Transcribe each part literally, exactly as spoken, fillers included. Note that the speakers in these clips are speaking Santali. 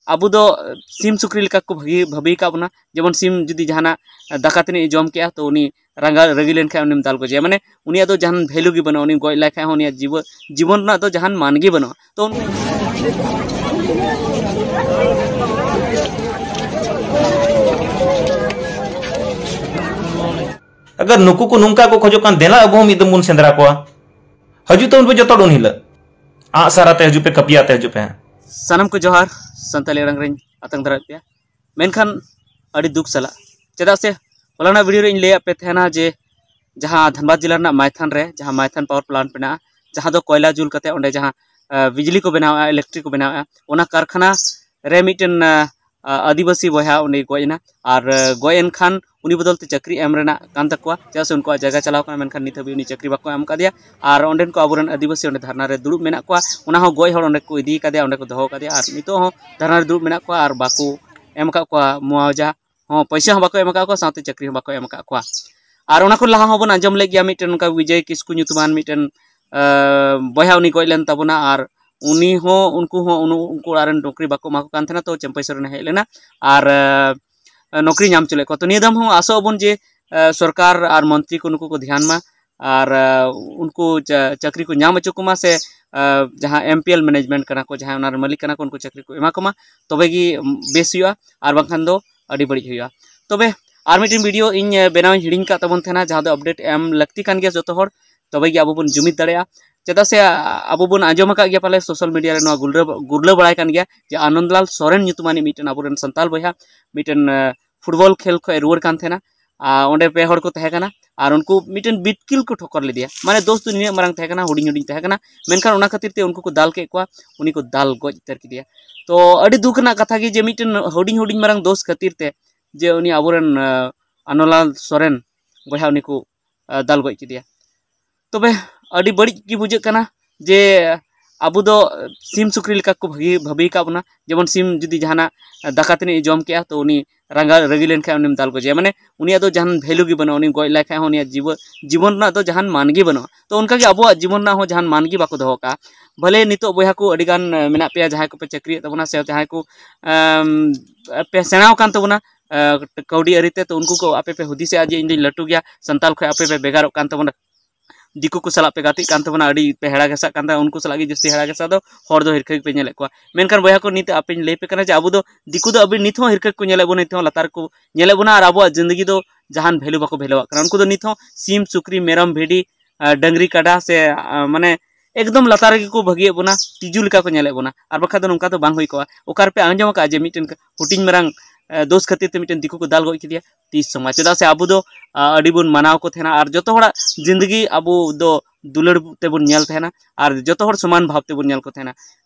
ᱟᱵᱚ ᱫᱚ ᱥᱤᱢ ᱥᱩᱠᱨᱤ ᱞᱮᱠᱟ ᱠᱚ ᱵᱷᱟᱹᱜᱤ ᱵᱷᱟᱹᱵᱤ ᱟᱠᱟᱫ ᱵᱚᱱᱟ᱾ ᱡᱮᱢᱚᱱ ᱥᱤᱢ ᱡᱩᱫᱤ ᱡᱟᱦᱟᱱᱟᱜ ᱫᱟᱠᱟ ᱛᱟᱹᱱᱤᱡ ᱮ ᱡᱚᱢ ᱠᱮᱜᱼᱟ, ᱛᱚ ᱩᱱᱤ ᱨᱟᱸᱜᱟ ᱨᱟᱹᱜᱤ ᱞᱮᱱᱠᱷᱟᱱ ᱩᱱᱤᱢ ᱫᱟᱞ ᱜᱚᱡᱮᱭᱟ, ᱢᱟᱱᱮ ᱩᱱᱤᱭᱟᱜ ᱫᱚ ᱡᱟᱦᱟᱱ ᱵᱷᱮᱞᱩ ᱜᱮ ᱵᱟᱹᱱᱩᱜᱼᱟ᱾ ᱩᱱᱤ ᱜᱚᱡ ᱞᱟᱭ ᱠᱷᱟᱡ ᱦᱚᱸ ᱩᱱᱤᱭᱟᱜ ᱡᱤᱵᱚ- ᱡᱤᱵᱚᱱ ᱨᱮᱱᱟᱜ ᱫᱚ ᱡᱟᱦᱟᱱ ᱢᱟᱱ ᱜᱮ ᱵᱟᱹᱱᱩᱜᱼᱟ᱾ ᱛᱚ ᱟᱜᱟᱨ ᱱᱩᱠᱩ ᱠᱚ ᱱᱚᱝᱠᱟ ᱠᱚ ᱠᱷᱚᱡᱚᱜ ᱠᱟᱱ, ᱫᱮᱞᱟ ᱟᱵᱚ ᱦᱚᱸ ᱢᱤᱫ ᱫᱚᱢ ᱵᱚᱱ ᱥᱮᱸᱫᱽᱨᱟ ᱠᱚᱣᱟ᱾ ᱦᱤᱡᱩᱜ ᱛᱟᱵᱚᱱ ᱯᱮ ᱡᱚᱛᱚ ᱦᱚᱲ ᱩᱱ ᱦᱤᱞᱳᱜ, ᱟᱜ ᱥᱟᱨ ᱟᱛᱮ ᱦᱤᱡᱩᱜ ᱯᱮ, ᱠᱟᱹᱯᱤ ᱟᱛᱮ ᱦᱤᱡᱩᱜ ᱯᱮ᱾ ᱥᱟᱱᱟᱢ ᱠᱚ ᱡᱚᱦᱟᱨ, ᱥᱟᱱᱛᱟᱞᱤ ᱟᱲᱟᱝ ᱨᱮᱧ ᱟᱛᱟᱝ ᱫᱟᱨᱟᱢᱮᱫ ᱯᱮᱭᱟ᱾ ᱢᱮᱱᱠᱷᱟᱱ ᱟᱹᱰᱤ ᱫᱩᱠ ᱥᱟᱞᱟᱜ, ᱪᱮᱫᱟᱜ ᱥᱮ ᱦᱚᱞᱟᱱᱟᱜ ᱵᱷᱤᱰᱤᱭᱳ ᱨᱮ ᱤᱧ ᱞᱟᱹᱭᱟᱫ ᱯᱮ ᱛᱟᱦᱮᱱᱟ ᱡᱮ ᱡᱟᱦᱟᱸ ᱫᱷᱟᱱᱵᱟᱫᱽ ᱡᱮᱞᱟ ᱨᱮᱱᱟᱜ ᱢᱟᱭᱛᱷᱟᱱ ᱨᱮ ᱡᱟᱦᱟᱸ ᱢᱟᱭᱛᱷᱟᱱ ᱯᱟᱣᱟᱨ ᱯᱞᱟᱱᱴ ᱢᱮᱱᱟᱜᱼᱟ, ᱡᱟᱦᱟᱸ ᱫᱚ ᱠᱚᱭᱞᱟ ᱡᱩᱞ ᱠᱟᱛᱮ ᱚᱸᱰᱮ ᱡᱟᱦᱟᱸ ᱟᱸ, ᱵᱤᱡᱽᱞᱤ ᱠᱚ ᱵᱮᱱᱟᱣᱮᱫᱼᱟ, ᱤᱞᱮᱠᱴᱨᱤᱠ ᱠᱚ ᱵᱮᱱᱟᱣᱮᱫᱼᱟ, ᱚᱱᱟ ᱠᱟᱨᱠᱷᱟᱱᱟ ᱨᱮ ᱢᱤᱫᱴᱮᱱ ᱟᱸ, ᱟᱹᱫᱤᱵᱟᱹᱥᱤ ᱵᱚᱭᱦᱟ ᱩᱱᱤ ᱜᱚᱡ ᱮᱱᱟ᱾ ᱟᱨ ᱟᱸ, ᱜᱚᱡ ᱮᱱ ᱠᱷᱟᱱ ᱩᱱᱤ ᱵᱚᱫᱚᱞ ᱛᱮ ᱪᱟᱹᱠᱨᱤ ᱮᱢ ᱨᱮᱱᱟᱜ ᱠᱟᱱ ᱛᱟᱠᱚᱣᱟ, ᱪᱮᱫᱟᱜ ᱥᱮ ᱩᱱᱠᱩᱣᱟᱜ ᱡᱟᱭᱜᱟ ᱪᱟᱞᱟᱣ ᱠᱟᱱᱟ, ᱢᱮᱱᱠᱷᱟᱱ ᱱᱤᱛ ᱦᱟᱹᱵᱤᱡ ᱩᱱᱤ ᱪᱟᱹᱠᱨᱤ ᱵᱟᱠᱚ ᱮᱢ ᱟᱠᱟᱫᱮᱭᱟ᱾ ᱟᱨ ᱚᱸᱰᱮᱱ ᱠᱚ ᱟᱵᱚᱨᱮᱱ ᱟᱹᱫᱤᱵᱟᱹᱥᱤ ᱚᱸᱰᱮ ᱫᱷᱟᱨᱱᱟ ᱨᱮ ᱫᱩᱲᱩᱵ ᱢᱮᱱᱟᱜ ᱠᱚᱣᱟ, ᱚᱱᱟ ᱦᱚᱸ ᱜᱚᱡ ᱦᱚᱲ ᱚᱸᱰᱮ ᱠᱚ ᱤᱫᱤ ᱠᱟᱫᱮᱭᱟ, ᱚᱸᱰᱮ ᱠᱚ ᱫᱚᱦᱚ ᱠᱟᱫᱮᱭᱟ, ᱟᱨ ᱱᱤᱛᱚᱜ ᱦᱚᱸ ᱫᱷᱟᱨᱱᱟ ᱨᱮ ᱫᱩᱲᱩᱵ ᱢᱮᱱᱟᱜ ᱠᱚᱣᱟ ᱟᱨ ᱵᱟᱠᱚ ᱮᱢ ᱟᱠᱟᱫ ᱠᱚᱣᱟ ᱢᱩᱣᱟᱣᱡᱟ ᱦᱚᱸ, ᱯᱚᱭᱥᱟ ᱦᱚᱸ ᱵᱟᱠᱚ ᱮᱢ ᱟᱠᱟᱫ ᱠᱚᱣᱟ, ᱥᱟᱶᱛᱮ ᱪᱟᱹᱠᱨᱤ ᱦᱚᱸ ᱵᱟᱠᱚ ᱮᱢ ᱟᱠᱟᱫ ᱠᱚᱣᱟ᱾ ᱟᱨ ᱚᱱᱟ ᱠᱷᱚᱱ ᱞᱟᱦᱟ ᱦᱚᱸᱵᱚᱱ ᱟᱸᱡᱚᱢ ᱞᱮᱫ ᱜᱮᱭᱟ, ᱢᱤᱫᱴᱮᱱ ᱱᱚᱝᱠᱟ ᱵᱤᱡᱚᱭ ᱠᱤᱥᱠᱩ ᱧᱩᱛᱩᱢᱟᱱ ᱢᱤᱫᱴᱮᱱ ᱟᱸ, ᱵᱚᱭᱦᱟ ᱩᱱᱤ ᱜᱚᱡ ᱞᱮᱱ ᱛᱟᱵᱚᱱᱟ᱾ ᱟᱨ ᱩᱱᱤ ᱦᱚᱸ, ᱩᱱᱠᱩ ᱦᱚᱸ ᱩᱱ-, ᱩᱱᱠᱩ ᱚᱲᱟᱜ ᱨᱮᱱ ᱱᱚᱠᱨᱤ ᱵᱟᱠᱚ ᱮᱢᱟ ᱠᱚ ᱠᱟᱱ ᱛᱟᱦᱮᱱᱟ, ᱛᱚ ᱪᱟᱹᱢᱯᱟᱹᱭ ᱥᱚᱨᱮᱱᱮ ᱦᱮᱡ ᱞᱮᱱᱟ ᱟᱨ ᱟᱸ, ᱱᱚᱠᱨᱤ ᱧᱟᱢ ᱦᱚᱪᱚ ᱞᱮᱫ ᱠᱚᱣᱟ᱾ ᱛᱚ ᱱᱤᱭᱟᱹ ᱫᱚᱢ ᱦᱚᱸ ᱟᱥᱚᱜ ᱟᱵᱚᱱ ᱡᱮ ᱟᱸ, ᱥᱚᱨᱠᱟᱨ ᱟᱨ ᱢᱚᱱᱛᱨᱤ ᱠᱚ ᱱᱩᱠᱩ ᱠᱚ ᱫᱷᱮᱭᱟᱱ ᱢᱟ ᱟᱨ ᱟᱸ, ᱩᱱᱠᱩ ᱪᱟ-, ᱪᱟᱹᱠᱨᱤ ᱠᱚ ᱧᱟᱢ ᱦᱚᱪᱚ ᱠᱚᱢᱟ, ᱥᱮ ᱟᱸ, ᱡᱟᱦᱟᱸ ᱮᱢ ᱯᱤ ᱮᱞ ᱢᱮᱱᱮᱡᱽᱢᱮᱱᱴ ᱠᱟᱱᱟ ᱠᱚ, ᱡᱟᱦᱟᱸᱭ ᱚᱱᱟ ᱨᱮᱱ ᱢᱟᱹᱞᱤᱠ ᱠᱟᱱᱟ ᱠᱚ, ᱩᱱᱠᱩ ᱪᱟᱹᱠᱨᱤ ᱠᱚ ᱮᱢᱟ ᱠᱚᱢᱟ, ᱛᱚᱵᱮ ᱜᱮ ᱵᱮᱥ ᱦᱩᱭᱩᱜᱼᱟ, ᱟᱨ ᱵᱟᱝᱠᱷᱟᱱ ᱫᱚ ᱟᱹᱰᱤ ᱵᱟᱹᱲᱤᱡ ᱦᱩᱭᱩᱜᱼᱟ᱾ ᱛᱚᱵᱮ ᱟᱨ ᱢᱤᱫᱴᱮᱱ ᱵᱷᱤᱰᱤᱭᱳ ᱤᱧ ᱵᱮᱱᱟᱣ ᱤᱧ ᱦᱤᱲᱤᱧ ᱠᱟᱜ ᱛᱟᱵᱚᱱ ᱛᱟᱦᱮᱱᱟ, ᱡᱟᱦᱟᱸ ᱫᱚ ᱟᱯᱰᱮᱴ ᱮᱢ ᱞᱟᱹᱠᱛᱤ ᱠᱟᱱ ᱜᱮᱭᱟ ᱡᱚᱛᱚ ᱦᱚᱲ, ᱛᱚᱵᱮ ᱜᱮ ᱟᱵᱚ ᱵᱚᱱ ᱡᱩᱢᱤᱫ ᱫᱟᱲᱮᱭᱟᱜᱼᱟ᱾ ᱪᱮᱫᱟᱜ ᱥᱮ ᱟ-, ᱟᱵᱚ ᱵᱚᱱ ᱟᱸᱡᱚᱢ ᱟᱠᱟᱫ ᱜᱮᱭᱟ ᱯᱟᱞᱮ, ᱥᱳᱥᱟᱞ ᱢᱤᱰᱤᱭᱟ ᱨᱮ ᱱᱚᱣᱟ ᱜᱩᱨᱞᱟᱹ, ᱜᱩᱨᱞᱟᱹ ᱵᱟᱲᱟᱭ ᱠᱟᱱ ᱜᱮᱭᱟ ᱡᱮ ᱟᱱᱚᱱᱫᱞᱟᱞ ᱥᱚᱨᱮᱱ ᱧᱩᱛᱩᱢᱟᱱᱤᱡ ᱢᱤᱫᱴᱮᱱ ᱟᱵᱚᱨᱮᱱ ᱥᱟᱱᱛᱟᱲ ᱵᱚᱭᱦᱟ ᱢᱤᱫᱴᱮᱱ ᱟᱸ, ᱯᱷᱩᱴᱵᱚᱞ ᱠᱷᱮᱞ ᱠᱷᱚᱱ ᱨᱩᱣᱟᱹᱲ ᱠᱟᱱ ᱛᱟᱦᱮᱱᱟ᱾ ᱟᱨ ᱚᱸᱰᱮ ᱯᱮ ᱦᱚᱲ ᱠᱚ ᱛᱟᱦᱮᱸ ᱠᱟᱱᱟ, ᱟᱨ ᱩᱱᱠᱩ ᱢᱤᱫᱴᱮᱱ ᱵᱤᱴᱠᱤᱞ ᱠᱚ ᱴᱷᱚᱠᱚᱨ ᱞᱮᱫᱮᱭᱟ᱾ ᱢᱟᱱᱮ ᱫᱳᱥ ᱫᱚ ᱱᱤᱱᱟᱹᱜ ᱢᱟᱨᱟᱝ ᱛᱟᱦᱮᱸ ᱠᱟᱱᱟ, ᱦᱩᱰᱤᱧ ᱦᱩᱰᱤᱧ ᱛᱟᱦᱮᱸ ᱠᱟᱱᱟ, ᱢᱮᱱᱠᱷᱟᱱ ᱚᱱᱟ ᱠᱷᱟᱹᱛᱤᱨ ᱛᱮ ᱩᱱᱠᱩ ᱠᱚ ᱫᱟᱞ ᱠᱮᱫ ᱠᱚᱣᱟ, ᱩᱱᱤ ᱠᱚ ᱫᱟᱞ ᱜᱚᱡ ᱩᱛᱟᱹᱨ ᱠᱮᱫᱮᱭᱟ᱾ ᱛᱚ ᱟᱹᱰᱤ ᱫᱩᱠ ᱨᱮᱱᱟᱜ ᱠᱟᱛᱷᱟ ᱜᱮ ᱡᱮ ᱢᱤᱫᱴᱮᱱ ᱦᱩᱰᱤᱧ ᱦᱩᱰᱤᱧ ᱢᱟᱨᱟᱝ ᱫᱳᱥ ᱠᱷᱟᱹᱛᱤᱨ ᱛᱮ ᱡᱮ ᱩᱱᱤ ᱟᱵᱚᱨᱮᱱ ᱟᱸ, ᱟᱱᱚᱞᱟᱞ ᱥᱚᱨᱮᱱ ᱵᱚᱭᱦᱟ ᱩᱱᱤ ᱠᱚ ᱟᱸ, ᱫᱟᱞ ᱜᱚᱡ ᱠᱮᱫᱮᱭᱟ᱾ ᱛᱚᱵᱮ ᱟᱹᱰᱤ ᱵᱟᱹᱲᱤᱡ ᱜᱮ ᱵᱩᱡᱷᱟᱹᱜ ᱠᱟᱱᱟ ᱡᱮ ᱟᱵᱚ ᱫᱚ ᱥᱤᱢ ᱥᱩᱠᱨᱤ ᱞᱮᱠᱟ ᱠᱚ ᱵᱷᱟᱹᱜᱤ ᱵᱷᱟᱹᱵᱤ ᱟᱠᱟᱫ ᱵᱚᱱᱟ᱾ ᱡᱮᱢᱚᱱ ᱥᱤᱢ ᱡᱩᱫᱤ ᱡᱟᱦᱟᱱᱟᱜ ᱫᱟᱠᱟ ᱛᱤᱱᱟᱹᱜ ᱮ ᱡᱚᱢ ᱠᱮᱜᱼᱟ, ᱛᱚ ᱩᱱᱤ ᱨᱟᱸᱜᱟ ᱨᱟᱹᱜᱤ ᱞᱮᱱᱠᱷᱟᱱ ᱩᱱᱤᱢ ᱫᱟᱞ ᱜᱚᱡᱮᱭᱟ, ᱢᱟᱱᱮ ᱩᱱᱤᱭᱟᱜ ᱫᱚ ᱡᱟᱦᱟᱱ ᱵᱷᱮᱞᱩ ᱜᱮ ᱵᱟᱹᱱᱩᱜᱼᱟ᱾ ᱩᱱᱤ ᱜᱚᱡ ᱞᱮᱠᱷᱟᱡ ᱦᱚᱸ ᱩᱱᱤᱭᱟᱜ ᱡᱤᱵᱚ- ᱡᱤᱵᱚᱱ ᱨᱮᱱᱟᱜ ᱫᱚ ᱡᱟᱦᱟᱱ ᱢᱟᱱ ᱜᱮ ᱵᱟᱹᱱᱩᱜᱼᱟ᱾ ᱛᱚ ᱚᱱᱠᱟᱜᱮ ᱟᱵᱚᱣᱟᱜ ᱡᱤᱵᱚᱱ ᱨᱮᱱᱟᱜ ᱦᱚᱸ ᱡᱟᱦᱟᱱ ᱢᱟᱱ ᱜᱮ ᱵᱟᱠᱚ ᱫᱚᱦᱚ ᱠᱟᱜᱼᱟ᱾ ᱵᱷᱟᱞᱮ ᱱᱤᱛᱚᱜ ᱵᱚᱭᱦᱟ ᱠᱚ ᱟᱹᱰᱤ ᱜᱟᱱ ᱢᱮᱱᱟᱜ ᱯᱮᱭᱟ, ᱡᱟᱦᱟᱸᱭ ᱠᱚᱯᱮ ᱪᱟᱹᱠᱨᱤᱭᱮᱫ ᱛᱟᱵᱚᱱᱟ ᱥᱮ ᱡᱟᱦᱟᱸᱭ ᱠᱚ ᱮᱢ, ᱯᱮ ᱥᱮᱬᱟᱣ ᱟᱠᱟᱱ ᱛᱟᱵᱚᱱᱟ ᱠᱟᱹᱣᱰᱤ ᱟᱹᱨᱤ ᱛᱮ, ᱛᱚ ᱩᱱᱠᱩ ᱠᱚ ᱟᱯᱮ ᱯᱮ ᱦᱩᱫᱤᱥᱮᱜᱼᱟ ᱡᱮ ᱤᱧ ᱫᱚᱧ ᱞᱟᱹᱴᱩ ᱜᱮᱭᱟ, ᱥᱟᱱᱛᱟᱞ ᱠᱷᱚᱱ ᱟᱯᱮ ᱯᱮ ᱵᱷᱮᱜᱟᱨᱚᱜ ᱠᱟᱱ ᱛᱟᱵᱚᱱᱟ, ᱫᱤᱠᱩ ᱠᱚ ᱥᱟᱞᱟᱜ ᱯᱮ ᱜᱟᱛᱮᱜ ᱠᱟᱱ ᱛᱟᱵᱚᱱᱟ, ᱟᱹᱰᱤ ᱯᱮ ᱦᱮᱲᱟ ᱜᱷᱟᱥᱟᱜ ᱠᱟᱱ ᱛᱟᱵᱚᱱᱟ, ᱩᱱᱠᱩ ᱥᱟᱞᱟᱜ ᱜᱮ ᱡᱟᱹᱥᱛᱤ ᱦᱮᱲᱟ ᱜᱷᱟᱥᱟᱜ ᱫᱚ ᱦᱚᱲ ᱫᱚ ᱦᱤᱨᱠᱷᱟᱹ ᱜᱮᱯᱮ ᱧᱮᱞᱮᱫ ᱠᱚᱣᱟ᱾ ᱢᱮᱱᱠᱷᱟᱱ ᱵᱚᱭᱦᱟ ᱠᱚ, ᱱᱤᱛ ᱟᱯᱮᱧ ᱞᱟᱹᱭ ᱯᱮ ᱠᱟᱱᱟ ᱡᱮ ᱟᱵᱚ ᱫᱚ ᱫᱤᱠᱩ ᱫᱚ ᱟᱵᱚ ᱱᱤᱛ ᱦᱚᱸ ᱦᱤᱨᱠᱷᱟᱹ ᱠᱚ ᱧᱮᱞᱮᱫ ᱵᱚᱱᱟ, ᱱᱤᱛ ᱦᱚᱸ ᱞᱟᱛᱟᱨ ᱠᱚ ᱧᱮᱞᱮᱫ ᱵᱚᱱᱟ ᱟᱨ ᱟᱵᱚᱣᱟᱜ ᱡᱤᱱᱫᱮᱜᱤ ᱫᱚ ᱡᱟᱦᱟᱱ ᱵᱷᱮᱞᱩ ᱵᱟᱠᱚ ᱵᱷᱮᱞᱩᱣᱟᱜ ᱠᱟᱱᱟ᱾ ᱩᱱᱠᱩ ᱫᱚ ᱱᱤᱛ ᱦᱚᱸ ᱥᱤᱢ, ᱥᱩᱠᱨᱤ, ᱢᱮᱨᱚᱢ, ᱵᱷᱤᱰᱤ, ᱟᱨ ᱰᱟᱹᱝᱨᱤ, ᱠᱟᱰᱟ ᱥᱮ ᱟᱨ ᱢᱟᱱᱮ ᱮᱠᱫᱚᱢ ᱞᱟᱛᱟᱨ ᱨᱮᱜᱮ ᱠᱚ ᱵᱷᱟᱹᱜᱤᱭᱮᱫ ᱵᱚᱱᱟ, ᱛᱤᱡᱩ ᱞᱮᱠᱟ ᱠᱚ ᱧᱮᱞᱮᱫ ᱵᱚᱱᱟ᱾ ᱟᱨ ᱵᱟᱠᱷᱟᱡ ᱫᱚ ᱱᱚᱝᱠᱟ ᱫᱚ ᱵᱟᱝ ᱦᱩᱭ ᱠᱚᱜᱼᱟ᱾ ᱚᱠᱟ ᱨᱮᱯᱮ ᱟᱸᱡᱚᱢ ᱟᱠᱟᱫᱼᱟ ᱡᱮ ᱢᱤᱫᱴᱮᱱ ᱦᱩᱰᱤᱧ ᱢᱟᱨᱟᱝ ᱫᱳᱥ ᱠᱷᱟᱹᱛᱤᱨ ᱛᱮ ᱢᱤᱫᱴᱮᱱ ᱫᱤᱠᱩ ᱠᱚ ᱫᱟᱞ ᱜᱚᱡ ᱠᱮᱫᱮᱭᱟ? ᱛᱤᱥ ᱦᱚᱸ ᱵᱟᱝ᱾ ᱪᱮᱫᱟᱜ ᱥᱮ ᱟᱵᱚ ᱫᱚ ᱟᱹᱰᱤ ᱵᱚᱱ ᱢᱟᱱᱟᱣ ᱠᱚ ᱛᱟᱦᱮᱱᱟ ᱟᱨ ᱡᱚᱛᱚ ᱦᱚᱲᱟᱜ ᱡᱤᱱᱫᱮᱜᱤ ᱟᱵᱚ ᱫᱚ ᱫᱩᱞᱟᱹᱲ ᱛᱮᱵᱚᱱ ᱧᱮᱞ ᱛᱟᱦᱮᱱᱟ ᱟᱨ ᱡᱚᱛᱚ ᱦᱚᱲ ᱥᱚᱢᱟᱱ ᱵᱷᱟᱵᱽ ᱛᱮᱵᱚᱱ ᱧᱮᱞ ᱠᱚ ᱛᱟᱦᱮᱱᱟ᱾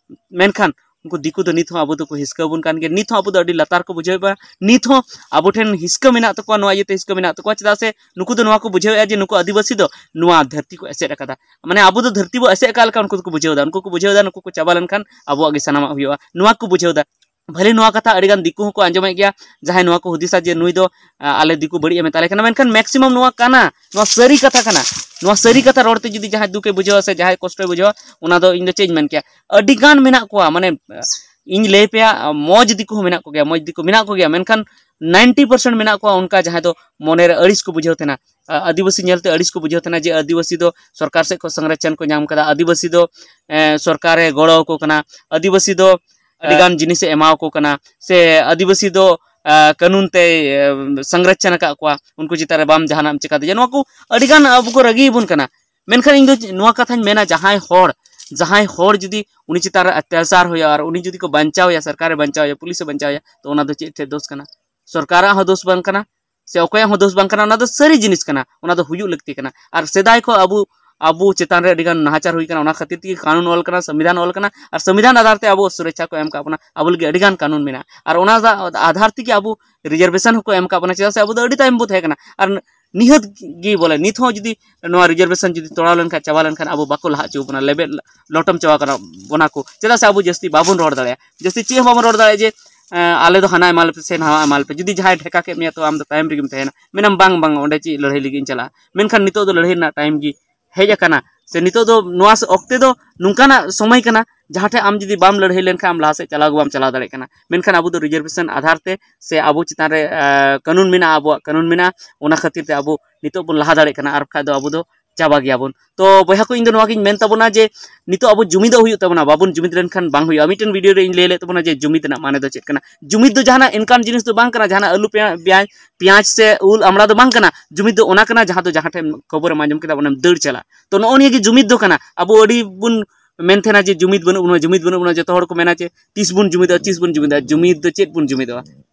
ᱢᱮᱱᱠᱷᱟᱱ ᱩᱱᱠᱩ ᱫᱤᱠᱩ ᱫᱚ ᱱᱤᱛ ᱦᱚᱸ ᱟᱵᱚ ᱫᱚᱠᱚ ᱦᱤᱥᱠᱟᱹ ᱟᱵᱚᱱ ᱠᱟᱱ ᱜᱮᱭᱟ, ᱱᱤᱛ ᱦᱚᱸ ᱟᱵᱚ ᱫᱚ ᱟᱹᱰᱤ ᱞᱟᱛᱟᱨ ᱠᱚ ᱵᱩᱡᱷᱟᱹᱣᱮᱫ ᱵᱚᱱᱟ᱾ ᱱᱤᱛ ᱦᱚᱸ ᱟᱵᱚ ᱴᱷᱮᱱ ᱦᱤᱥᱠᱟᱹ ᱢᱮᱱᱟᱜ ᱛᱟᱠᱚᱣᱟ, ᱱᱚᱣᱟ ᱤᱭᱟᱹᱛᱮ ᱦᱤᱥᱠᱟᱹ ᱢᱮᱱᱟᱜ ᱛᱟᱠᱚᱣᱟ᱾ ᱪᱮᱫᱟᱜ ᱥᱮ ᱱᱩᱠᱩ ᱫᱚ ᱱᱚᱣᱟ ᱠᱚ ᱵᱩᱡᱷᱟᱹᱣᱮᱫᱼᱟ ᱡᱮ ᱱᱩᱠᱩ ᱟᱹᱫᱤᱵᱟᱹᱥᱤ ᱫᱚ ᱱᱚᱣᱟ ᱫᱷᱟᱹᱨᱛᱤ ᱠᱚ ᱮᱥᱮᱫ ᱟᱠᱟᱫᱟ, ᱢᱟᱱᱮ ᱟᱵᱚ ᱫᱚ ᱫᱷᱟᱹᱨᱛᱤ ᱵᱚ ᱮᱥᱮᱫ ᱟᱠᱟᱫ ᱞᱮᱠᱟ ᱩᱱᱠᱩ ᱫᱚᱠᱚ ᱵᱩᱡᱷᱟᱹᱣ ᱮᱫᱟ᱾ ᱩᱱᱠᱩ ᱠᱚ ᱵᱩᱡᱷᱟᱹᱣ ᱮᱫᱟ ᱱᱩᱠᱩ ᱠᱚ ᱪᱟᱵᱟ ᱞᱮᱱᱠᱷᱟᱱ ᱟᱵᱚᱣᱟᱜ ᱜᱮ ᱥᱟᱱᱟᱢᱟᱜ ᱦᱩᱭᱩᱜᱼᱟ, ᱱᱚᱣᱟ ᱠᱚ ᱵᱩᱡᱷᱟᱹᱣ ᱮᱫᱟ᱾ ᱵᱷᱟᱞᱮ, ᱱᱚᱣᱟ ᱠᱟᱛᱷᱟ ᱟᱹᱰᱤ ᱜᱟᱱ ᱫᱤᱠᱩ ᱦᱚᱸᱠᱚ ᱟᱸᱡᱚᱢᱮᱫ ᱜᱮᱭᱟ, ᱡᱟᱦᱟᱸᱭ ᱱᱚᱣᱟ ᱠᱚ ᱦᱩᱫᱤᱥᱟ ᱡᱮ ᱱᱩᱭ ᱫᱚ ᱟᱞᱮ ᱫᱤᱠᱩ ᱵᱟᱹᱲᱤᱡ ᱮ ᱢᱮᱛᱟ ᱞᱮ ᱠᱟᱱᱟ᱾ ᱢᱮᱱᱠᱷᱟᱱ ᱢᱮᱠᱥᱤᱢᱟᱢ ᱱᱚᱣᱟ ᱠᱟᱱᱟ, ᱱᱚᱣᱟ ᱥᱟᱹᱨᱤ ᱠᱟᱛᱷᱟ ᱠᱟᱱᱟ᱾ ᱱᱚᱣᱟ ᱥᱟᱹᱨᱤ ᱠᱟᱛᱷᱟ ᱨᱚᱲ ᱛᱮ ᱡᱩᱫᱤ ᱡᱟᱦᱟᱸᱭ ᱫᱩᱠ ᱮ ᱵᱩᱡᱷᱟᱹᱣᱟ ᱥᱮ ᱡᱟᱦᱟᱸᱭ ᱠᱚᱥᱴᱚᱭ ᱵᱩᱡᱷᱟᱹᱣᱟ, ᱚᱱᱟ ᱫᱚ ᱤᱧ ᱫᱚ ᱪᱮᱫ ᱤᱧ ᱢᱮᱱ ᱠᱮᱭᱟ? ᱟᱹᱰᱤ ᱜᱟᱱ ᱢᱮᱱᱟᱜ ᱠᱚᱣᱟ, ᱢᱟᱱᱮ ᱤᱧ ᱞᱟᱹᱭ ᱯᱮᱭᱟ, ᱢᱚᱡᱽ ᱫᱤᱠᱩ ᱦᱚᱸ ᱢᱮᱱᱟᱜ ᱠᱚᱜᱮᱭᱟ, ᱢᱚᱡᱽ ᱫᱤᱠᱩ ᱢᱮᱱᱟᱜ ᱠᱚᱜᱮᱭᱟ, ᱢᱮᱱᱠᱷᱟᱱ ᱱᱟᱭᱤᱱᱴᱤ ᱯᱟᱨᱥᱮᱱᱴ ᱢᱮᱱᱟᱜ ᱠᱚᱣᱟ ᱚᱱᱠᱟ ᱡᱟᱦᱟᱸᱭ ᱫᱚ ᱢᱚᱱᱮᱨᱮ ᱟᱹᱲᱤᱥ ᱠᱚ ᱵᱩᱡᱷᱟᱹᱣ ᱛᱟᱦᱮᱱᱟ᱾ ᱟᱹᱫᱤᱵᱟᱹᱥᱤ ᱧᱮᱞᱛᱮ ᱟᱹᱲᱤᱥ ᱠᱚ ᱵᱩᱡᱷᱟᱹᱣ ᱛᱟᱦᱮᱱᱟ ᱡᱮ ᱟᱹᱫᱤᱵᱟᱹᱥᱤ ᱫᱚ ᱥᱚᱨᱠᱟᱨ ᱥᱮᱫ ᱠᱷᱚᱱ ᱥᱚᱝᱨᱚᱠᱪᱷᱚᱱ ᱠᱚ ᱧᱟᱢ ᱠᱟᱫᱟ, ᱟᱹᱫᱤᱵᱟᱹᱥᱤ ᱫᱚ ᱥᱚᱨᱠᱟᱨᱮ ᱜᱚᱲᱚ ᱟᱠᱚ ᱠᱟᱱᱟ, ᱟᱹᱫᱤᱵᱟᱹᱥᱤ ᱫᱚ ᱟᱹᱰᱤᱜᱟᱱ ᱡᱤᱱᱤᱥᱮ ᱮᱢᱟᱣᱟᱠᱚ ᱠᱟᱱᱟ, ᱥᱮ ᱟᱹᱫᱤᱵᱟᱹᱥᱤ ᱫᱚ ᱠᱟᱹᱱᱩᱱ ᱛᱮᱭ ᱥᱚᱝᱨᱚᱠᱪᱷᱚᱱ ᱟᱠᱟᱫ ᱠᱚᱣᱟ, ᱩᱱᱠᱩ ᱪᱮᱛᱟᱱ ᱨᱮ ᱵᱟᱢ ᱡᱟᱦᱟᱱᱟᱜ ᱮᱢ ᱪᱮᱠᱟ ᱫᱟᱲᱮᱭᱟᱜᱼᱟ᱾ ᱱᱚᱣᱟ ᱠᱚ ᱟᱹᱰᱤᱜᱟᱱ ᱟᱵᱚ ᱠᱚ ᱨᱟᱹᱜᱤ ᱟᱵᱚᱱ ᱠᱟᱱᱟ᱾ ᱢᱮᱱᱠᱷᱟᱱ ᱤᱧ ᱫᱚ ᱱᱚᱣᱟ ᱠᱟᱛᱷᱟᱧ ᱢᱮᱱᱟ, ᱡᱟᱦᱟᱸᱭ ᱦᱚᱲ ᱡᱟᱦᱟᱸᱭ ᱦᱚᱲ ᱡᱩᱫᱤ ᱩᱱᱤ ᱪᱮᱛᱟᱱ ᱨᱮ ᱚᱛᱛᱟᱪᱟᱨ ᱦᱩᱭᱩᱜᱼᱟ ᱟᱨ ᱩᱱᱤ ᱡᱩᱫᱤ ᱠᱚ ᱵᱟᱧᱪᱟᱣᱮᱭᱟ, ᱥᱚᱨᱠᱟᱨᱮ ᱵᱟᱧᱪᱟᱣᱮᱭᱟ, ᱯᱩᱞᱤᱥᱮ ᱵᱟᱧᱪᱟᱣᱮᱭᱟ, ᱛᱚ ᱚᱱᱟ ᱫᱚ ᱪᱮᱫ ᱴᱷᱮᱡ ᱫᱳᱥ ᱠᱟᱱᱟ? ᱥᱚᱨᱠᱟᱨᱟᱜ ᱦᱚᱸ ᱫᱳᱥ ᱵᱟᱝ ᱠᱟᱱᱟ, ᱥᱮ ᱚᱠᱚᱭᱟᱜ ᱦᱚᱸ ᱫᱳᱥ ᱵᱟᱝ ᱠᱟᱱᱟ, ᱚᱱᱟ ᱫᱚ ᱥᱟᱹᱨᱤ ᱡᱤᱱᱤᱥ ᱠᱟᱱᱟ, ᱚᱱᱟ ᱫᱚ ᱦᱩᱭᱩᱜ ᱞᱟᱹᱠᱛᱤ ᱠᱟᱱᱟ᱾ ᱟᱨ ᱥᱮᱫᱟᱭ ᱠᱷᱚᱱ ᱟᱵᱚ ᱟᱵᱚ ᱪᱮᱛᱟᱱ ᱨᱮ ᱟᱹᱰᱤ ᱜᱟᱱ ᱱᱟᱦᱟᱪᱟᱨ ᱦᱩᱭ ᱠᱟᱱᱟ, ᱚᱱᱟ ᱠᱷᱟᱹᱛᱤᱨ ᱛᱮᱜᱮ ᱠᱟᱹᱱᱩᱱ ᱚᱞ ᱠᱟᱱᱟ, ᱥᱚᱝᱵᱤᱫᱷᱟᱱ ᱚᱞ ᱠᱟᱱᱟ, ᱟᱨ ᱥᱚᱝᱵᱤᱫᱷᱟᱱ ᱟᱫᱷᱟᱨ ᱛᱮ ᱟᱵᱚ ᱥᱩᱨᱚᱠᱪᱷᱟ ᱠᱚ ᱮᱢ ᱠᱟᱜ ᱵᱚᱱᱟ, ᱟᱵᱚ ᱞᱟᱹᱜᱤᱫ ᱟᱹᱰᱤ ᱜᱟᱱ ᱠᱟᱹᱱᱩᱱ ᱢᱮᱱᱟᱜᱼᱟ, ᱟᱨ ᱚᱱᱟ ᱫᱟ-, ᱟᱫᱷᱟᱨ ᱛᱮᱜᱮ ᱟᱵᱚ reservation ᱦᱚᱸᱠᱚ ᱮᱢ ᱠᱟᱜ ᱵᱚᱱᱟ, ᱪᱮᱫᱟᱜ ᱥᱮ ᱟᱵᱚ ᱫᱚ ᱟᱹᱰᱤ ᱛᱟᱭᱚᱢ ᱵᱚ ᱛᱟᱦᱮᱸ ᱠᱟᱱᱟ᱾ ᱟᱨ ᱱᱤᱦᱟᱹᱛ ᱜᱮ ᱵᱚᱞᱮ ᱱᱤᱛ ᱦᱚᱸ ᱡᱩᱫᱤ ᱱᱚᱣᱟ reservation ᱡᱩᱫᱤ ᱛᱚᱲᱟᱣ ᱞᱮᱱᱠᱷᱟᱱ, ᱪᱟᱵᱟ ᱞᱮᱱᱠᱷᱟᱱ, ᱟᱵᱚ ᱵᱟᱠᱚ ᱞᱟᱦᱟ ᱦᱚᱪᱚ ᱵᱚᱱᱟ, ᱞᱮᱵᱮᱫ ᱞᱚᱴᱚᱢ ᱪᱟᱵᱟ ᱠᱟᱱᱟ ᱵᱚᱱᱟ ᱠᱚ, ᱪᱮᱫᱟᱜ ᱥᱮ ᱟᱵᱚ ᱡᱟᱹᱥᱛᱤ ᱵᱟᱵᱚᱱ ᱨᱚᱲ ᱫᱟᱲᱮᱭᱟᱜᱼᱟ, ᱡᱟᱹᱥᱛᱤ ᱪᱮᱫ ᱦᱚᱸ ᱵᱟᱵᱚᱱ ᱨᱚᱲ ᱫᱟᱲᱮᱭᱟᱜᱼᱟ ᱡᱮ, ᱮᱸ, ᱟᱞᱮ ᱫᱚ ᱦᱟᱱᱟ ᱮᱢᱟ ᱞᱮᱯᱮ ᱥᱮ ᱱᱟᱣᱟ ᱮᱢᱟ ᱞᱮᱯᱮ᱾ ᱡᱩᱫᱤ ᱡᱟᱦᱟᱸᱭ ᱰᱷᱮᱠᱟ ᱠᱮᱫ ᱢᱮᱭᱟ, ᱛᱚ ᱟᱢ ᱫᱚ ᱛᱟᱭᱚᱢ ᱨᱮᱜᱮᱢ ᱛᱟᱦᱮᱱᱟ, ᱢᱮᱱᱟᱢ, "ᱵᱟᱝ, ᱵᱟᱝ, ᱚᱸᱰᱮ ᱪᱮᱫ ᱞᱟᱹᱲᱦᱟᱹᱭ ᱞᱟᱹᱜᱤᱫ ᱤᱧ ᱪᱟᱞᱟᱜᱼᱟ?" ᱢᱮᱱᱠᱷᱟᱱ ᱱᱤᱛᱚᱜ ᱫᱚ ᱞᱟᱹᱲᱦᱟᱹᱭ ᱨᱮᱱᱟᱜ time ᱜᱮ ᱦᱮᱡ ᱟᱠᱟᱱᱟ, ᱥᱮ ᱱᱤᱛᱚᱜ ᱫᱚ ᱱᱚᱣᱟ ᱚᱠᱛᱮ ᱫᱚ ᱱᱚᱝᱠᱟᱱᱟᱜ ᱥᱚᱢᱚᱭ ᱠᱟᱱᱟ, ᱡᱟᱦᱟᱸ ᱴᱷᱮᱱ ᱟᱢ ᱡᱩᱫᱤ ᱵᱟᱢ ᱞᱟᱹᱲᱦᱟᱹᱭ ᱞᱮᱱᱠᱷᱟᱱ, ᱟᱢ ᱞᱟᱦᱟ ᱥᱮᱫ ᱪᱟᱞᱟᱣ ᱜᱮ ᱵᱟᱢ ᱪᱟᱞᱟᱣ ᱫᱟᱲᱮᱭᱟᱜ ᱠᱟᱱᱟ᱾ ᱢᱮᱱᱠᱷᱟᱱ ᱟᱵᱚ ᱫᱚ reservation ᱟᱫᱷᱟᱨ ᱛᱮ ᱥᱮ ᱟᱵᱚ ᱪᱮᱛᱟᱱ ᱨᱮ, ᱟᱸ, ᱠᱟᱹᱱᱩᱱ ᱢᱮᱱᱟᱜᱼᱟ, ᱟᱵᱚᱣᱟᱜ ᱠᱟᱹᱱᱩᱱ ᱢᱮᱱᱟᱜᱼᱟ, ᱚᱱᱟ ᱠᱷᱟᱹᱛᱤᱨ ᱛᱮ ᱟᱵᱚ ᱱᱤᱛᱚᱜ ᱵᱚᱱ ᱞᱟᱦᱟ ᱫᱟᱲᱮᱭᱟᱜ ᱠᱟᱱᱟ, ᱟᱨ ᱵᱟᱠᱷᱟᱡ ᱫᱚ ᱟᱵᱚ ᱫᱚ ᱪᱟᱵᱟ ᱜᱮᱭᱟᱵᱚᱱ᱾ ᱛᱚ ᱵᱚᱭᱦᱟ ᱠᱚ, ᱤᱧ ᱫᱚ ᱱᱚᱣᱟ ᱜᱤᱧ ᱢᱮᱱ ᱛᱟᱵᱚᱱᱟ ᱡᱮ ᱱᱤᱛᱚᱜ ᱟᱵᱚ ᱡᱩᱢᱤᱫᱚᱜ ᱦᱩᱭᱩᱜ ᱛᱟᱵᱚᱱᱟ, ᱵᱟᱵᱚᱱ ᱡᱩᱢᱤᱫ ᱞᱮᱱᱠᱷᱟᱱ ᱵᱟᱝ ᱦᱩᱭᱩᱜᱼᱟ᱾ ᱢᱤᱫᱴᱮᱱ video ᱨᱮ ᱤᱧ ᱞᱟᱹᱭ ᱞᱮᱫ ᱛᱟᱵᱚᱱᱟ ᱡᱮ ᱡᱩᱢᱤᱫ ᱨᱮᱱᱟᱜ ᱢᱟᱱᱮ ᱫᱚ ᱪᱮᱫ ᱠᱟᱱᱟ᱾ ᱡᱩᱢᱤᱫ ᱫᱚ ᱡᱟᱦᱟᱱᱟᱜ ᱚᱱᱠᱟᱱ ᱡᱤᱱᱤᱥ ᱫᱚ ᱵᱟᱝ ᱠᱟᱱᱟ, ᱡᱟᱦᱟᱱᱟᱜ ᱟᱹᱞᱩ, ᱯᱮᱸᱭᱟ-, ᱯᱮᱸᱭᱟᱡᱽ, ᱯᱮᱸᱭᱟᱡᱽ ᱥᱮ ᱩᱞ, ᱟᱢᱲᱟ ᱫᱚ ᱵᱟᱝ ᱠᱟᱱᱟ᱾ ᱡᱩᱢᱤᱫ ᱫᱚ ᱚᱱᱟ ᱠᱟᱱᱟ ᱡᱟᱦᱟᱸ ᱫᱚ ᱡᱟᱦᱟᱸ ᱴᱷᱮᱱ ᱠᱷᱚᱵᱚᱨᱮᱢ ᱟᱸᱡᱚᱢ ᱠᱮᱫᱟ, ᱚᱸᱰᱮᱢ ᱫᱟᱹᱲ ᱪᱟᱞᱟᱜ᱾ ᱛᱚ ᱱᱚᱜᱼᱚ ᱱᱤᱭᱟᱹ ᱜᱮ ᱡᱩᱢᱤᱫ ᱫᱚ ᱠᱟᱱᱟ᱾ ᱟᱵᱚ ᱟᱹᱰᱤ ᱵᱚᱱ ᱢᱮᱱ ᱛᱟᱦᱮᱱᱟ ᱡᱮ ᱡᱩᱢᱤᱫ ᱵᱟᱹᱱᱩᱜ ᱵᱚᱱᱟ, ᱡᱩᱢᱤᱫ ᱵᱟᱹᱱᱩᱜ ᱵᱚᱱᱟ, ᱡᱚᱛᱚ ᱦᱚᱲ ᱠᱚ ᱢᱮᱱᱟ ᱡᱮ ᱛᱤᱥ ᱵᱚᱱ ᱡᱩᱢᱤᱫᱚᱜᱼᱟ, ᱛᱤᱥ ᱵᱚᱱ ᱡᱩᱢᱤᱫᱚᱜᱼᱟ᱾ ᱡᱩᱢᱤᱫ ᱫᱚ ᱪᱮᱫ ᱵᱚᱱ ᱡᱩᱢᱤᱫᱚᱜᱼᱟ?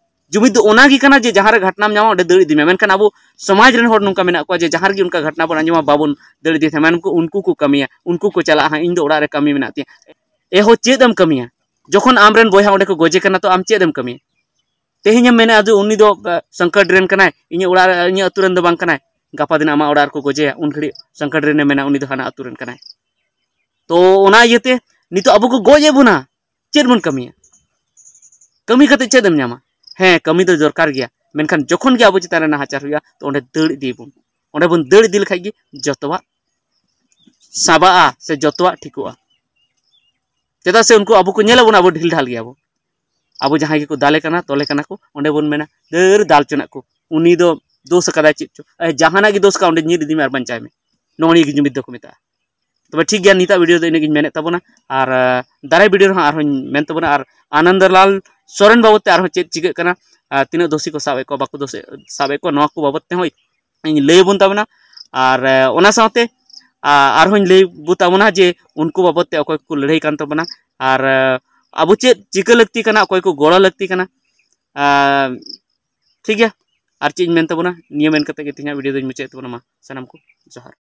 ᱡᱩᱢᱤᱫ ᱫᱚ ᱚᱱᱟ ᱜᱮ ᱠᱟᱱᱟ ᱡᱮ ᱡᱟᱦᱟᱸ ᱨᱮ ᱜᱷᱟᱴᱱᱟᱢ ᱧᱟᱢᱟ, ᱚᱸᱰᱮ ᱫᱟᱹᱲ ᱤᱫᱤ ᱢᱮ᱾ ᱢᱮᱱᱠᱷᱟᱱ ᱟᱵᱚ ᱥᱚᱢᱟᱡᱽ ᱨᱮᱱ ᱦᱚᱲ ᱱᱚᱝᱠᱟ ᱢᱮᱱᱟᱜ ᱠᱚᱣᱟ ᱡᱮ ᱡᱟᱦᱟᱸ ᱨᱮᱜᱮ ᱚᱱᱠᱟ ᱜᱷᱟᱴᱱᱟ ᱵᱚᱱ ᱟᱸᱡᱚᱢᱟ, ᱵᱟᱵᱚᱱ ᱫᱟᱹᱲ ᱤᱫᱤ ᱛᱟᱦᱮᱸ᱾ ᱢᱮᱱᱠᱩ ᱩᱱᱠᱩ ᱠᱚ ᱠᱟᱹᱢᱤᱭᱟ, ᱩᱱᱠᱩ ᱠᱚ ᱪᱟᱞᱟᱜᱼᱟ, ᱦᱟᱸᱜ ᱤᱧ ᱫᱚ ᱚᱲᱟᱜ ᱨᱮ ᱠᱟᱹᱢᱤ ᱢᱮᱱᱟᱜ ᱛᱤᱧᱟ᱾ ᱮᱦᱚ ᱪᱮᱫ ᱮᱢ ᱠᱟᱹᱢᱤᱭᱟ? ᱡᱚᱠᱷᱚᱱ ᱟᱢᱨᱮᱱ ᱵᱚᱭᱦᱟ ᱚᱸᱰᱮ ᱠᱚ ᱜᱚᱡᱮ ᱠᱟᱱᱟ, ᱛᱚ ᱟᱢ ᱪᱮᱫ ᱮᱢ ᱠᱟᱹᱢᱤᱭᱟ? ᱛᱮᱦᱮᱧ ᱮᱢ ᱢᱮᱱᱟ ᱡᱮ ᱩᱱᱤ ᱫᱚ, ᱟ, ᱥᱚᱝᱠᱚᱴ ᱨᱮᱱ ᱠᱟᱱᱟᱭ, ᱤᱧᱟᱹᱜ ᱚᱲᱟᱜ ᱨᱮ, ᱤᱧᱟᱹᱜ ᱟᱹᱛᱩ ᱨᱮᱱ ᱫᱚ ᱵᱟᱝ ᱠᱟᱱᱟᱭ, ᱜᱟᱯᱟ ᱫᱤᱱ ᱟᱢᱟᱜ ᱚᱲᱟᱜ ᱨᱮᱠᱚ ᱜᱚᱡᱮᱭᱟ, ᱩᱱ ᱜᱷᱟᱹᱲᱤᱡ ᱥᱚᱝᱠᱚᱴ ᱨᱮᱱᱮ ᱢᱮᱱᱟ ᱩᱱᱤ ᱫᱚ ᱦᱟᱱᱟ ᱟᱹᱛᱩ ᱨᱮᱱ ᱠᱟᱱᱟᱭ᱾ ᱛᱚ ᱚᱱᱟ ᱤᱭᱟᱹᱛᱮ ᱱᱤᱛᱚᱜ ᱟᱵᱚ ᱠᱚ ᱜᱚᱡ ᱮᱫ ᱵᱚᱱᱟ, ᱪᱮᱫ ᱵᱚᱱ ᱠᱟᱹᱢᱤᱭᱟ? ᱠᱟᱹᱢᱤ ᱠᱟᱛᱮ ᱪᱮᱫ ᱮᱢ ᱧᱟᱢᱟ? ᱦᱮᱸ, ᱠᱟᱹᱢᱤ ᱫᱚ ᱫᱚᱨᱠᱟᱨ ᱜᱮᱭᱟ, ᱢᱮᱱᱠᱷᱟᱱ ᱡᱚᱠᱷᱚᱱ ᱜᱮ ᱟᱵᱚ ᱪᱮᱛᱟᱱ ᱨᱮ ᱱᱟᱦᱟᱪᱟᱨ ᱦᱩᱭᱩᱜᱼᱟ, ᱛᱚ ᱚᱸᱰᱮ ᱫᱟᱹᱲ ᱤᱫᱤᱭᱟᱵᱚᱱ᱾ ᱚᱸᱰᱮ ᱵᱚᱱ ᱫᱟᱹᱲ ᱤᱫᱤ ᱞᱮᱠᱷᱟᱡ ᱜᱮ ᱡᱚᱛᱚᱣᱟᱜ ᱥᱟᱵᱟᱜᱼᱟ ᱥᱮ ᱡᱚᱛᱚᱣᱟᱜ ᱴᱷᱤᱠᱚᱜᱼᱟ᱾ ᱪᱮᱫᱟᱜ ᱥᱮ ᱩᱱᱠᱩ ᱟᱵᱚ ᱠᱚ ᱧᱮᱞ ᱟᱵᱚᱱᱟ, ᱟᱵᱚ ᱰᱷᱤᱞ ᱰᱷᱟᱞ ᱜᱮᱭᱟᱵᱚᱱ᱾ ᱟᱵᱚ ᱡᱟᱦᱟᱸᱭ ᱜᱮᱠᱚ ᱫᱟᱞᱮ ᱠᱟᱱᱟ, ᱛᱚᱞᱮ ᱠᱟᱱᱟ ᱠᱚ, ᱚᱸᱰᱮ ᱵᱚᱱ ᱢᱮᱱᱟ, "ᱫᱟᱹᱲ ᱫᱟᱞ ᱦᱚᱪᱚᱱᱟᱜ ᱠᱚ, ᱩᱱᱤ ᱫᱚ ᱫᱳᱥ ᱟᱠᱟᱫᱟᱭ ᱪᱮᱫ ᱪᱚ?" ᱮ, ᱡᱟᱦᱟᱱᱟᱜ ᱜᱮ ᱫᱳᱥ ᱠᱟᱜ, ᱚᱸᱰᱮ ᱧᱤᱨ ᱤᱫᱤ ᱢᱮ ᱟᱨ ᱵᱟᱧᱪᱟᱣ ᱢᱮ᱾ ᱱᱚᱜᱼᱚ ᱱᱤᱭᱟᱹ ᱜᱮ ᱡᱩᱢᱤᱫ ᱫᱚᱠᱚ ᱢᱮᱛᱟᱜᱼᱟ᱾ ᱛᱚᱵᱮ ᱴᱷᱤᱠ ᱜᱮᱭᱟ, ᱱᱤᱛᱟᱜ video ᱫᱚ ᱤᱱᱟᱹᱜ ᱜᱤᱧ ᱢᱮᱱᱮᱫ ᱛᱟᱵᱚᱱᱟ᱾ ᱟᱨ, ᱟ, ᱫᱟᱨᱟᱭ video ᱨᱮᱦᱚᱸ ᱟᱨᱦᱚᱸᱧ ᱢᱮᱱ ᱛᱟᱵᱚᱱᱟ᱾ ᱟᱨ ᱟᱱᱚᱱᱫᱚᱞᱟᱞ ᱥᱚᱨᱮᱱ ᱵᱟᱵᱚᱫ ᱛᱮ ᱟᱨᱦᱚᱸ ᱪᱮᱫ ᱪᱤᱠᱟᱹᱜ ᱠᱟᱱᱟ, ᱟ, ᱛᱤᱱᱟᱹᱜ ᱫᱳᱥᱤ ᱠᱚ ᱥᱟᱵ ᱮᱫ ᱠᱚᱣᱟ, ᱵᱟᱠᱚ ᱫᱳᱥ, ᱥᱟᱵ ᱮᱫ ᱠᱚᱣᱟ, ᱱᱚᱣᱟ ᱠᱚ ᱵᱟᱵᱚᱫ ᱛᱮᱦᱚᱸ ᱤᱧ ᱞᱟᱹᱭ ᱟᱵᱚᱱ ᱛᱟᱵᱚᱱᱟ᱾ ᱟᱨ, ᱟ, ᱚᱱᱟ ᱥᱟᱶᱛᱮ, ᱟ, ᱟᱨᱦᱚᱸᱧ ᱞᱟᱹᱭ ᱟᱵᱚ ᱛᱟᱵᱚᱱᱟ ᱡᱮ ᱩᱱᱠᱩ ᱵᱟᱵᱚᱫ ᱛᱮ ᱚᱠᱚᱭ ᱠᱚ ᱞᱟᱹᱲᱦᱟᱹᱭ ᱠᱟᱱ ᱛᱟᱵᱚᱱᱟ, ᱟᱨ, ᱟ, ᱟᱵᱚ ᱪᱮᱫ ᱪᱤᱠᱟᱹ ᱞᱟᱹᱠᱛᱤ ᱠᱟᱱᱟ, ᱚᱠᱚᱭ ᱠᱚ ᱜᱚᱲᱚ ᱞᱟᱹᱠᱛᱤ ᱠᱟᱱᱟ᱾ ᱟ, ᱴᱷᱤᱠ ᱜᱮᱭᱟ, ᱟᱨ ᱪᱮᱫ ᱤᱧ ᱢᱮᱱ ᱛᱟᱵᱚᱱᱟ, ᱱᱤᱭᱟᱹ ᱢᱮᱱ ᱠᱟᱛᱮ ᱜᱮ ᱛᱮᱦᱮᱧᱟᱜ video ᱫᱚᱧ ᱢᱩᱪᱟᱹᱫ ᱛᱟᱵᱚᱱᱟ᱾ ᱢᱟ ᱥᱟᱱᱟᱢ ᱠᱚ ᱡᱚᱦᱟᱨ᱾